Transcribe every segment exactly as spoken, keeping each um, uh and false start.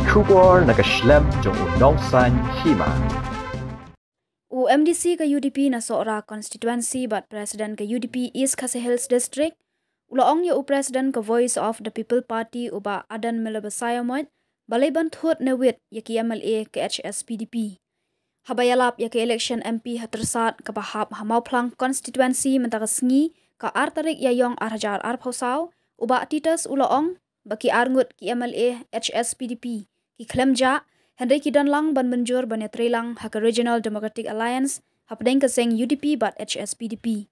Khubor na ka shlem jong u nongsan hima. U M D C ka U D P na Sohra constituency bad President ka U D P East Khasi Hills District u la ong ïa u President ka Voice of the People Party u Bah Adan Miller Basaiawmoit ba lei ban thut ne wit ïa ki M L A ka H S P D P. Haba ïalap ïa ka election M P ha Tyrsad kaba hap ha Mawphlang constituency mynta ka sngi ka ar tarik Ïaiong ar hajar arphew saw, u Bah Titus u la ong ba ki arngut ki M L A H S P D P ki khlem jah, hynrei ki don lang ban mynjur ban ïatreilang ha ka Regional Democratic Alliance hapdeng ka seng U D P bad H S P D P.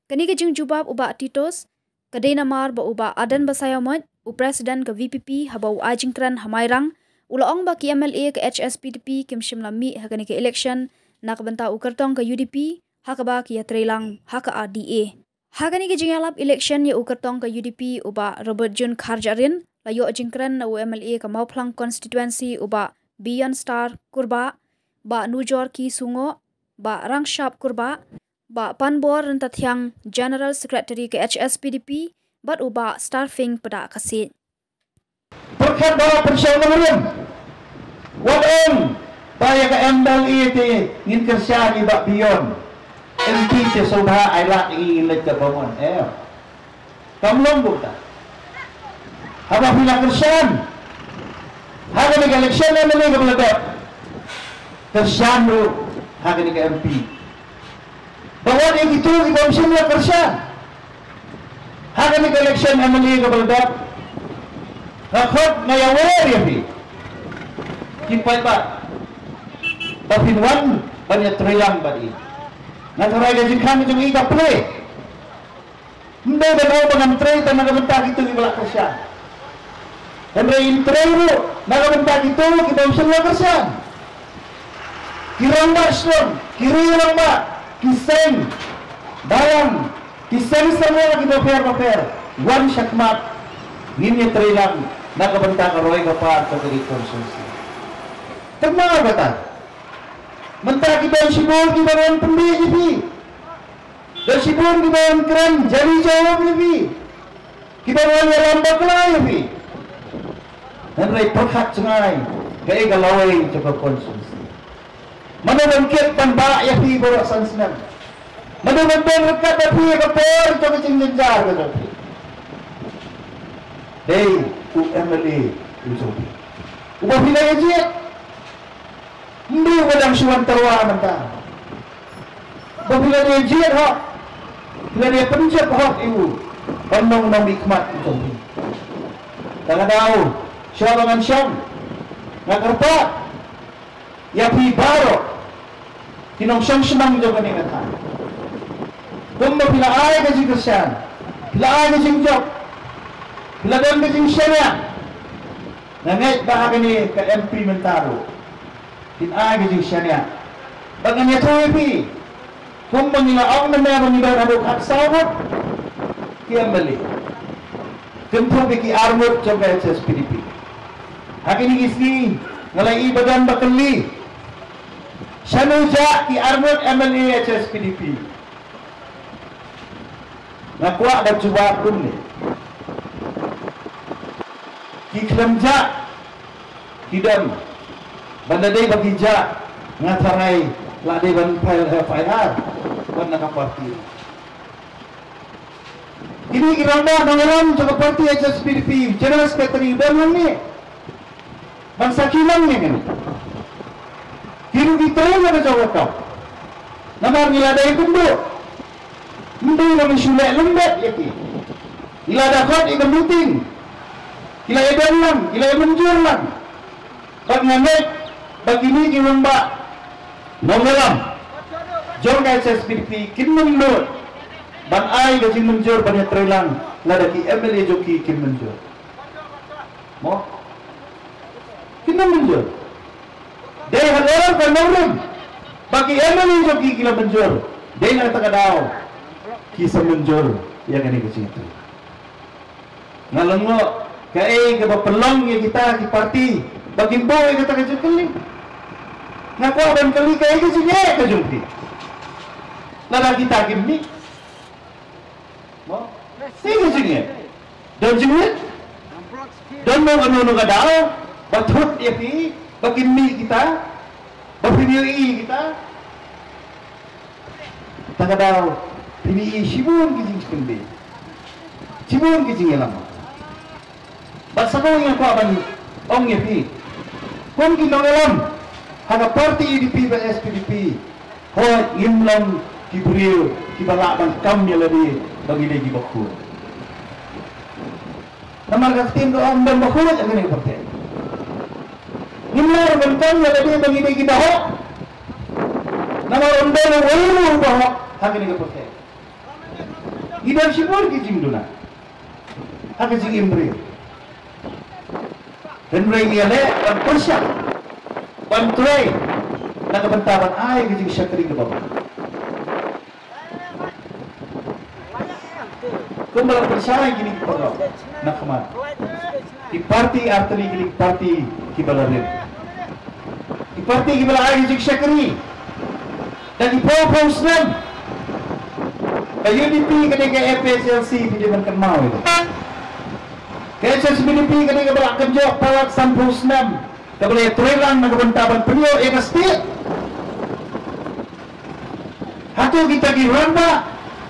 Kane ka jingjubab u Bah Titus ka dei namar ba u Bah Adan Basaiawmoit, u President ka V P P, haba u ai jingkren ha Mairang, u la ong ba ki M L A ka H S P D P kim shym la mih ha kane ka election na ka bynta u kyrtong ka U D P, ha kaba ki ïatreilang ha ka R D A. Ha kane ka jingïalap election ïa u kyrtong ka U D P u Bah Robert June Kharjahrin la ïoh jingkren na u M L A ka Mawphlang constituency u Bah Beyond Star Kurbah, Bah Nujor Ki Sungoh, Bah Rangshap Kurbah, Bah Panbor Ryntathiang, General Secretary ka H S P D P, bad u Bah Starfing Pdakasiej. Pyrkhat ba pynshong nongrim. Wat ong ba ïa ka M L A te ngin kyrshan ïa Bah Beyond. M P te sngewbha ai lad ïa ngi ngin leit ka Bamon. Eh. Kam long kumta. Haba phi la kyrshan ha kane ka election M L A kaba la dep, kyrshan ruh ha kane ka M P. Ba wat ïa kito ki bym shym la kyrshan ha kane ka election M L A kaba la dep, nga khot nga ïawer ïa phi ki paidbah ba phin wan ban ïatreilang bad i. Nga tharai ka jingkhang jong i ka plie. Ym dei ban ong ba ngan trei tang na ka bynta kito kiba la kyrshan. Hynrei in trei ruh na ka bynta kito ki bym shym la kyrshan. Ki rangbah shnong, ki ri rangbah, ki seng balang, ki seng samla kiba pher bapher, wan shakhmat, ngin ïatreilang na ka bynta ka roi ka par ka ri constituency. Kynmaw kata. Mynta ki don shibun kiba wan pynbiej ïa phi. Don shibun kiba wan kren jali jawab ïa phi, kiba wan ïalam bakla ïa phi. Hynrei pyrkhat jngai kaei ka lawei jong ka constituency. Mano ban kit ban bah ïa phi baroh san snem? Mano ban don ryngkat bad phi ha ka por jong ka jingjynjar ka jong phi? Dei u M L A u jong phi uba phi la ïa jied. Ym dei uba dang shu wan tyrwa mynta. Ba phi la dei jied hok, phi la dei pynjop hok ïa u ban long nongmihkhmat u jong phi. Te ka daw shuwa ba ngan shong, nga kyrpad ïa phi baroh ki nongshong shnong jong kane ka thaiñ. Kumba phi la ai ka jingkyrshan, phi la ai ka jingjop, phi la don ka jingshaniah. Nga ngeit ba ha kane ka M P mynta ruh kin ai ka jingshaniah. Ba ngan ïathuh ïa phi, kumba ngi la ong mynne ba ngi don haduh khatsaw ngut ki M L A, kynthup ïa ki arngut jong ka H S P D P. Ha kine ki sngi nga la ïohi ba don ba kylli, shano jah ki arngut M L A H S P D P? Nga kwah ban jubab kumne. Ki khlem jah, ki don. Ban da dei ba ki jah, nga tharai la dei ban file F I R ban na ka party. Kine ki rangbah nongïalam jong ka party H S P D P, General Secretary, don hangne. Ban sakhi lang ïa kane. Ki ruh ki trei na ka jong ka kam. Namar ngi la dei kynduh. Ym dei ba ngi shu leh lyndet ïa ki. Ngi la da khot ïa ka meeting, ki la ïadon lang, ki la ïamynjur lang. Bad nga ngeit ba kine ki rangbah nongïalam jong ka H S P D P kin ym nud ban ai ka jingmynjur ban ïatreilang lada ki M L A jong ki kim mynjur. Mo? Kin ym mynjur. Dei halor ka nongrim ba ki M L A jong ki ki la mynjur. Dei na kata ka daw ki sa mynjur ïa kane ka jingïatreilang. Nga lyngngoh kaei kaba pynlong ïa kita ki party ba kin buh ïa kata ka jingkylli. Nga kwah ban kylli kaei ka jingeh ka jong phi lada kita kim mih. Mo? Kaei ka jingeh? Don jingwit? Don mo kano kano ka daw? Ba thut ïa phi, ba kin mih kita, ba phin ïohi kita. Ta ka daw, phin ïohi shibun ki jingshim bha, shibun ki jingïalam. Bad sa kawei nga kwah ban ong ïa phi, kum ki nongïalam ha ka party U D P bad S P D P, hooid ngim long ki briew kiba lah ban kam ïa lade ba ngi dei kiba khuid. Namar ka ktien ka ong, ym don ba khuid ha kane ka pyrthei. Ngim lah ban kam ïa lade ba ngi dei kiba hok. Namar ym don uwei ruh uba hok ha kane ka pyrthei. Ngi don shibun ki jingduna ha ka jingim briew. Hynrei ngi ïaleh ban pyrshang, ban trei na ka bynta ban ai ka jingshakri kaba bha. Kumba la pyrshang ïa kine ki paralok na khmat, ki party artylli, kine ki party kiba la rit, ki party kiba la ai ka jingshakri da ki phew phew snem. Ka U D P ka dei ka A P H L C, phi dei ban kynmaw ïa ka. Ka H S P D P ka dei kaba la kynjoh palat san phew snem, kaba la ïatreilang na ka bynta ban pynïoh ïa ka state. Hato kita ki rangbah,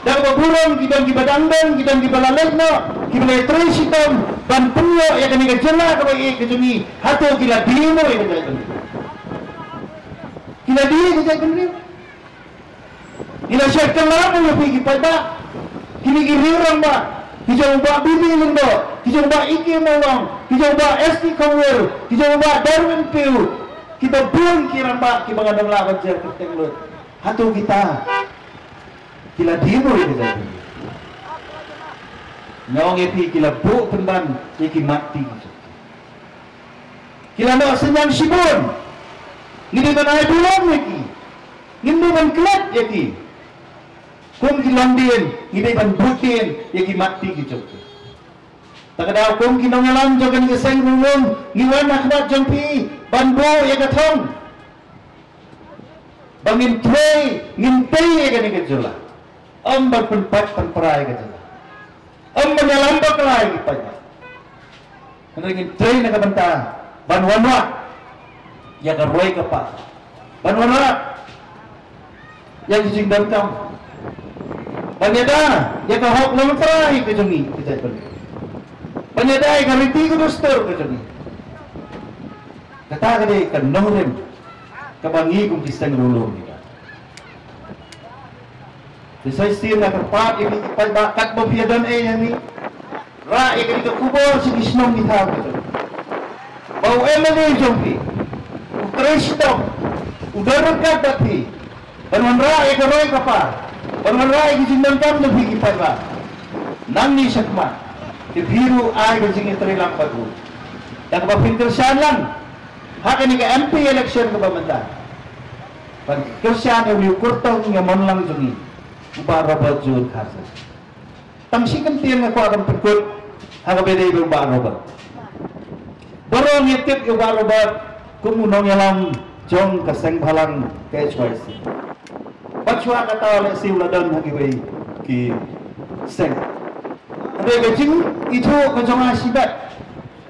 da kaba burom, ki don kiba dang don, ki don kiba la leit noh, kiba la ïatrei shitom ban pynïoh ïa kane ka jylla kaba ïeit ka jong ngi, hato ki la die mo ïa ka jaitbynriew? Ki la die ïa ka jaitbynriew? Ngi la shait kynmaw ïa phi ki paidbah, kine ki riew rangbah, ki jong u Bah B B Lyngdoh, ki jong u Bah E K Mawlong, ki jong u Bah S T Khongwir, ki jong u Bah Darwin Piew, kiba bun ki rangbah kiba nga dang lah ban jer kyrteng lut. Hato kita ki la die mo ïa ka jaitbynriew? Nga ong ïa phi, ki la buh pynban ïa ki mat ti ki jong ki. Ki la noh synñiang shibun. Ngi dei ban ai burom ïa ki. Ngim dei ban klet ïa ki. Kum ki longdien, ngi dei ban buddien ïa ki mat ti ki jong ki. Ta ka daw, kum ki nongïalam jong kane ka seng Ri Lum, ngi wan ha khmat jong phi ban buh ïa ka thong ba ngin trei, ngin tei ïa kane ka jylla. Ym ban pynpait pynpra ïa ka jylla. Ym ban ïalam bakla ïa ki paidbah. Hynrei ngin trei na ka bynta ban wanrah ïa ka roi ka par, ban wanrah ïa ki jingdonkam, ban ïada ïa ka hok longtrai ka jong ngi, ka jaitbynriew, ban ïada ïa ka riti ka dustur ka jong ngi. Kata ka dei ka nongrim kaba ngi kum ki seng Ri Lum ngi don. Te sa shisien nga kyrpad ïa phi ki paidbah, katba phi ïa don ei hangne, rah ïa kane ka khubor sha ki shnong ki thaw ki jong phi, ba u M L A jong phi u trei shitom, u don ryngkat bad phi, ban wanrah ïa ka roi ka par, ban wanrah ïa ki jingdonkam jong phi ki paidbah. Nangne shakhmat, te phi ruh ai ka jingïatreilang bad u, da kaba phin kyrshan lang ha kane ka M P election kaba mynta, ban kyrshan ïa une u kyrtong ïa mon lang jong ngi, u Bah Robert June Kharsa. Tang shi kyntien nga kwah ban pynkut ha kaba ïadei bad u Bah Robert. Baroh ngi tip ïa u Bah Robert kum u nongïalam jong ka seng bhalang ka H Y C. Bad shuwa kata lehse u la don ha kiwei ki seng. Hynrei ka jingithuh ka jong nga shimet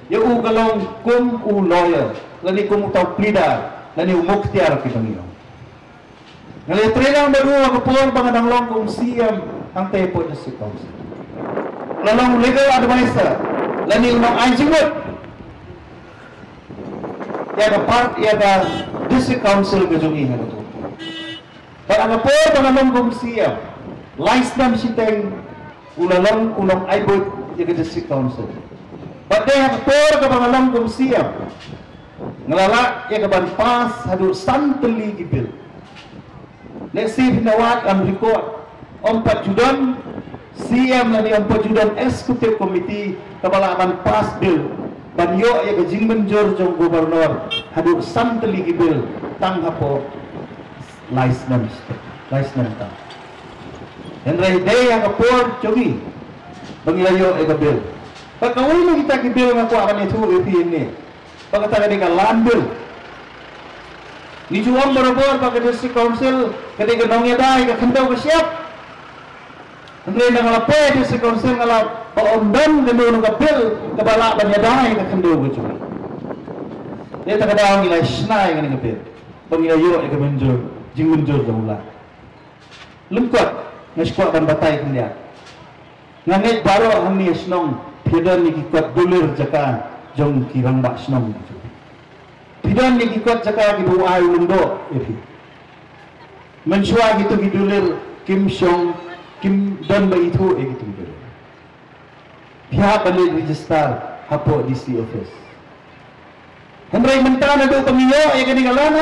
ïa u ka long kum u lawyer, lane kum uta u pleader, lane u muktiar, ki ba ngi ong. Nga la ïatreilang bad u ha ka por ba nga dang long kum C M hangtei hapoh District Council. U la long legal advisor, lane u nongai jingmut ïa ka part, ïa ka District Council ka jong ngi ha kato. Bad ha ka por ba nga long kum C M, lai snem shiteng u la long u nongai buit ïa ka District Council. Bad dei ha ka por kaba nga long kum C M, nga la lah ïa ka ban pass haduh san tylli ki bill. Lehse phin da wad, ym record, ym pat ju don C M lane ym pat ju don Executive Committee kaba lah ban pass bill ban ïoh ïa ka jingmynjur jong u Governor haduh san tylli ki bill tang hapoh lai snem, lai snem tang. Hynrei dei ha ka por jong ngi ba ngi la ïoh ïa ka bill. Bad kawei na kita ki bill nga kwah ban ïathuh ïa phi hangne, ba kata ka dei ka Land Bill. Ngi ju ong barabor ba ka District Council ka dei ka nongïada ïa ka khyndew ka shyiap. Hynrei na nga la poi District Council nga la ba ym don kano kano ka bill kaba lah ban ïada ïa ka khyndew ka jong ngi. Te ta ka daw ngi la shna ïa kane ka bill ba ngi la ïoh ïa ka mynjur, jingmynjur jong u Lat. Lyngkot, nga shu kwah ban batai khyndiat. Nga ngeit baroh hangne ha shnong phi don ïa ki kot dulir jaka jong ki rangbah shnong. Phi don ïa ki kot jaka kiba u ai u Lyngdoh ïa phi. Mynshuwa kito ki dulir kim shong, kim don ba ithuh ïa kito ki dulir. Phi hap ban leit register hapoh D C office. Hynrei mynta naduh ba ngi ïoh ïa kane ka lad,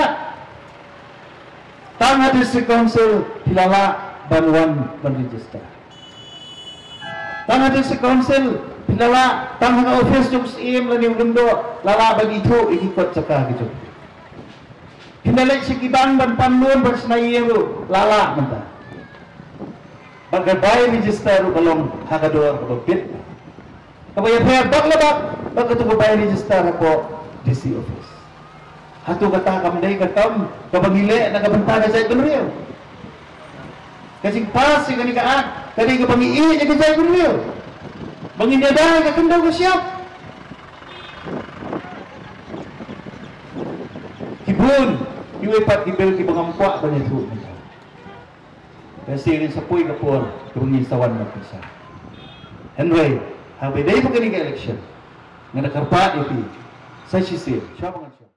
tang ha District Council phi la lah ban wan ban register. Tang ha District Council phi la lah, tang ha ka office jong u Syiem lane u Lyngdoh la lah ban ithuh ïa ki kot jaka ki jong phi. Phin da leit sha ki bank ban pan loan ban shna ïing ruh la lah mynta. Bad ka bai register ruh ka long ha ka dor kaba bit, kaba ïapher bak la bak bad katu ka bai register hapoh D C office. Hato kata kam dei ka kam kaba ngi leh na ka bynta ka jaitbynriew? Ka jingpass ïa kane ka Act ka dei kaba ngi ïeit ïa ka jaitbynriew, ba ngin ïada ïa ka khyndew ka shyiap? Ki bun kiwei pat ki bill kiba ngam kwah ban ïathuh mynta. Ka shisien ngin sa poi ka por kaba ngin sa wan marpyrshah. Hynrei haba ïadei bad kane ka election, nga da kyrpad ïa phi sa shisien, shuwa ba ngan shu